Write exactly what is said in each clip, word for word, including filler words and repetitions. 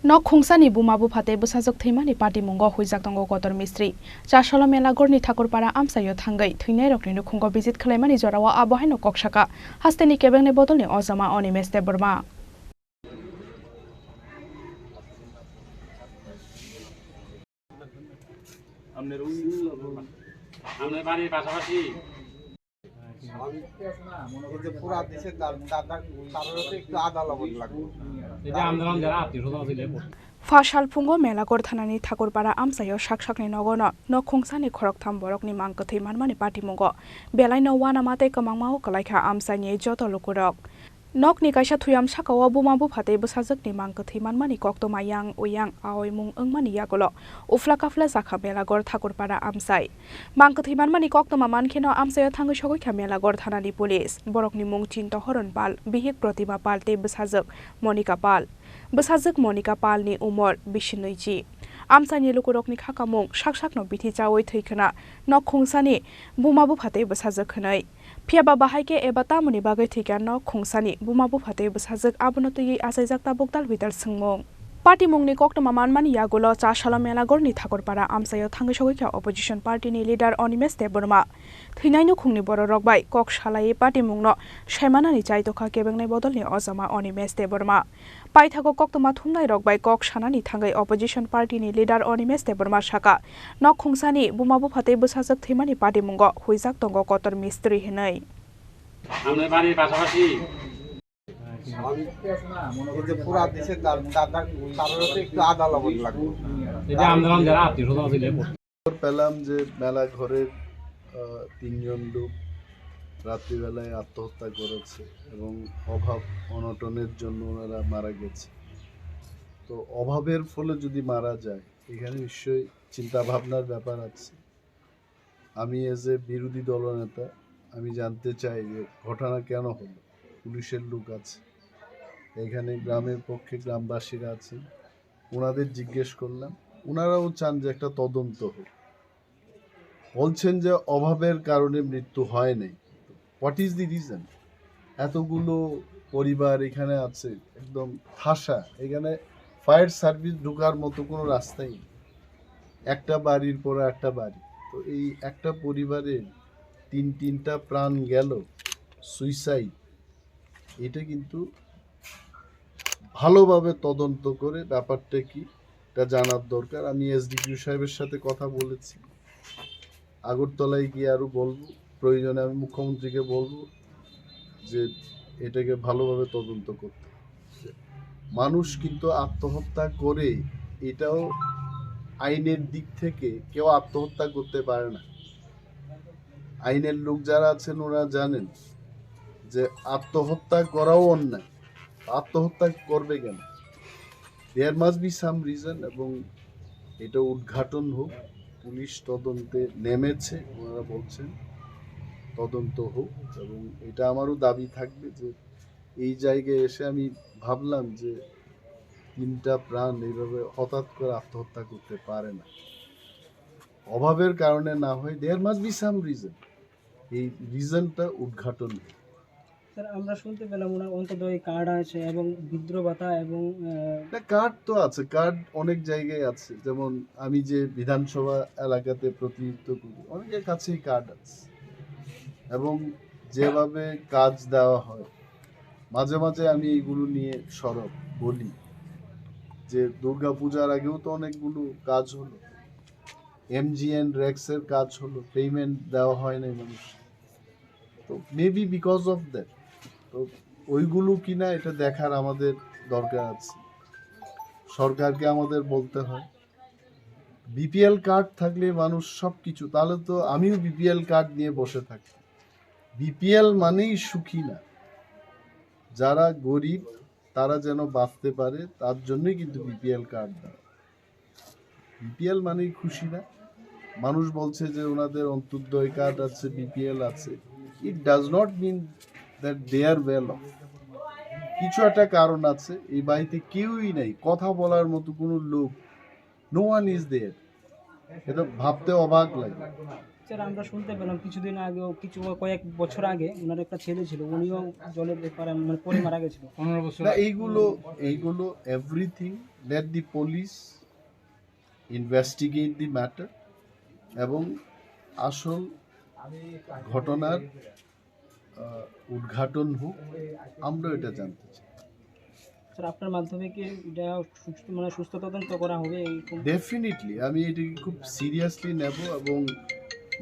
Nok khungsani buma bupha tei bwsajwk thwimani patimungo huijak tongo Kotor Mistri. Chasolo Melagorni Thakurpara amchaio thangwi thwinairokni nukhungo visit khwlaimani jorao abo haino kok sakha hasteni kebengni bodolni ojama Animesh Debbarma. আপনার বাড়ির পাশাপাশি এই যে পুরা দেশে তার, তার, তার, তার হতে একটু আদা লবণ লাগবে। এই যে আন্দোলন যারা আত্মীয় স্বজন আছে, এগুলো করতে Pha salphungo Melagor thanani Thakurpara amchaio sak sakni nogono nok khungsani khoroktham borokni mang kwthwi manmani patimungo belaino uanama tei kwmangmao kwlaikha amchaini joto lukurok. Nokni kaisa thuyam sakao buma bupha tei bwsajwkni mang kwthwi manmani koktwma yang uyang aoimung wngmani yagulo uphla kaphla jakha Melagor Thakurpara amchai. Mang kwthwi manmani koktwma mankheno amchaio thangwi sogwikha Melagor thanani police. Borokni mung Chinta Horon Pal, bihik Protima Pal tei bwsajwk Monika Pal. Bwsajwk Monika Palni umor bisi nwichi. Amchaini lukurokni khakamung sak sakno bithi chaui thwi khwna nok khungsani buma bupha tei bwsajwk hwnwi. Phiya ba bahai khe eba tamoni bagwi thwikha nok khungsani buma bupha tei bwsajwk abono twiwi achaijak tabuk dal bidal swngmung. Patimungni koktwma manmani yagulo Chasalo Melagorni Thakurpara amchaio thangwi sogwikha opposition party ni leader Animesh Debbarma. Thwinai nukhungni bororok bai kok salaiwi patimungno saimanani chaitokha kebengnai bodolni ojama Animesh Debbarma. Paithago koktwma thumnairok bai kok sanani thangwi opposition party ni leader Animesh Debbarma saka, nok khungsani buma bupha tei bwsajwk thwimani patimungo huijak tongo Kotor Mistri hinwi. আপনার বাড়ির পাশাপাশি এই যে পুরা দেশে তার, তার, তার, তার হতে একটু আদা লবণ লাগবে। এই যে আন্দোলন যারা আত্মীয় স্বজন আছে, এগুলো করতে খবর পেলাম যে মেলা ঘরের, আহ, তিনজন লোক রাত্রিবেলায় আত্মহত্যা করেছে এবং অভাব অনটনের জন্য ওনারা মারা গেছে। তো অভাবের ফলে যদি মারা যায়, এখানে নিশ্চয়ই চিন্তা ভাবনার ব্যাপার আছে। আমি as a বিরোধী দলনেতা, আমি জানতে চাই যে ঘটনা কেন হলো। পুলিশের লোক আছে, এখানে গ্রামের পক্ষে গ্রামবাসীরা আছেন, ওনাদের জিজ্ঞেস করলাম, ওনারাও চান যে একটা তদন্ত হোক। বলছেন যে অভাবের কারণে মৃত্যু হয় নাই। What is the reason? এতগুলো পরিবার এখানে আছে, একদম ঠাসা। এখানে ফায়ার সার্ভিস ঢোকার মতো কোনো রাস্তাই নেই। একটা বাড়ির পর একটা বাড়ি। তো এই একটা পরিবারের তিন তিনটা প্রাণ গেল, সুইসাইড। এটা কিন্তু ভালোভাবে তদন্ত করে ব্যাপারটা কি, এটা জানার দরকার। আমি এসডিপিও সাহেবের সাথে কথা বলেছি, আগরতলায় গিয়ে আরও বলবো, প্রয়োজনে আমি মুখ্যমন্ত্রীকে বলবো যে এটাকে ভালোভাবে তদন্ত করতে। মানুষ কিন্তু আত্মহত্যা করে, এটাও আইনের দিক থেকে কেউ আত্মহত্যা করতে পারে না। আইনের লোক যারা আছেন, ওরা জানেন যে আত্মহত্যা করাও অন্যায়। আত্মহত্যা করবে কেন? There must be some reason, এবং এটা উদ্ঘাটন হোক, পুলিশ তদন্তে নেমেছে, ওনারা বলছেন তদন্ত হোক। এবং এটা আমারও দাবি থাকবে যে এই জায়গায় এসে আমি ভাবলাম যে তিনটা প্রাণ এইভাবে হঠাৎ করে আত্মহত্যা করতে পারে না, অভাবের কারণে না হয়, there must be some reason। এই রিজনটা উদ্ঘাটন হোক। স্যার, আমরা শুনতে পেলাম ওনার অন্তোদয় কার্ড আছে এবং বৃদ্ধ ভাতা এবং, আহ, না, কার্ড তো আছে, কার্ড অনেক জায়গায় আছে। যেমন আমি যে বিধানসভা এলাকাতে প্রতিনিধিত্ব করি, অনেকের কাছেই কার্ড আছে। এবং যেভাবে কাজ দেওয়া হয়, মাঝে মাঝে আমি এইগুলো নিয়ে সরব বলি যে দুর্গা পূজার আগেও তো অনেকগুলো কাজ হলো, এমজিএন রেক্সের কাজ হলো, পেমেন্ট দেওয়া হয় নাই মানুষ। তো maybe because of that। তো ওইগুলো কিনা, এটা দেখার আমাদের দরকার আছে। সরকারকে আমাদের বলতে হয়, বিপিএল কার্ড থাকলে মানুষ সব কিছু, তাহলে তো আমিও বিপিএল কার্ড নিয়ে বসে থাকি। বিপিএল মানেই সুখী না, যারা গরিব তারা যেন বাঁচতে পারে, তার জন্যই কিন্তু বিপিএল কার্ড দেওয়া। বিপিএল মানেই খুশি না। মানুষ বলছে যে ওনাদের অন্ত্যোদয় কার্ড আছে, বিপিএল আছে। It does not mean that they are well off। কিছু একটা কারণ আছে, এই বাড়িতে কেউই নেই, কথা বলার মতো কোনো লোক, no one is there। এটা ভাবতে অবাক লাগে। স্যার, আমরা শুনতে পেলাম কিছুদিন আগেও, কিছু কয়েক বছর আগে ওনার একটা ছেলে ছিল, উনিও জলের ব্যাপারে মানে পড়ে মারা গেছিল। পনেরো বছর না, এইগুলো, এইগুলো everything, let the police investigate the matter এবং আসল ঘটনার, আহ, উদ্ঘাটন হোক, আমরা এটা জানতে চাই। স্যার, আপনার মাধ্যমে কি এটা সুস্থ, মানে সুস্থ তদন্ত করা হবে? ডেফিনেটলি আমি এটাকে খুব সিরিয়াসলি নেব এবং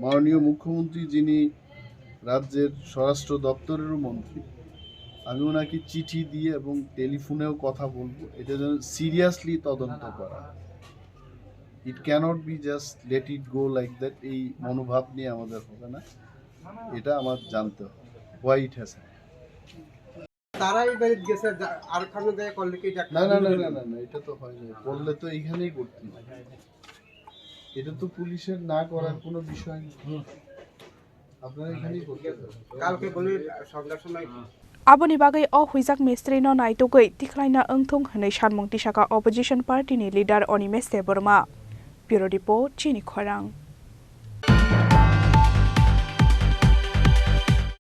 মাননীয় মুখ্যমন্ত্রী, যিনি রাজ্যের স্বরাষ্ট্র দপ্তরেরও মন্ত্রী, আমি ওনাকে চিঠি দিয়ে এবং টেলিফোনেও কথা বলবো, এটা যেন সিরিয়াসলি তদন্ত করা। It cannot be just let it go like that. এই মনোভাব নিয়ে আমাদের হবে না, এটা আমার জানতে হবে why it has happened. তারাই বাড়িতে গেছে, যা-, আর খানো দেয় করলে কি ডাক্তার না, না, না, না, না, না, এটা তো হয় না। করলে তো এইখানেই করতে হয়। এটা তো পুলিশের না করার কোনো বিষয় নেই। আপনারা এখানেই করতে হবে। কালকে বলে সন্ধ্যার সময় Aboni bagwi o huijak mistrino naitugwi tikhlaina wngthung hwnwi sanmung tisaka opposition party ni leader Animesh Debbarma. Bureau report, Chini Khorang.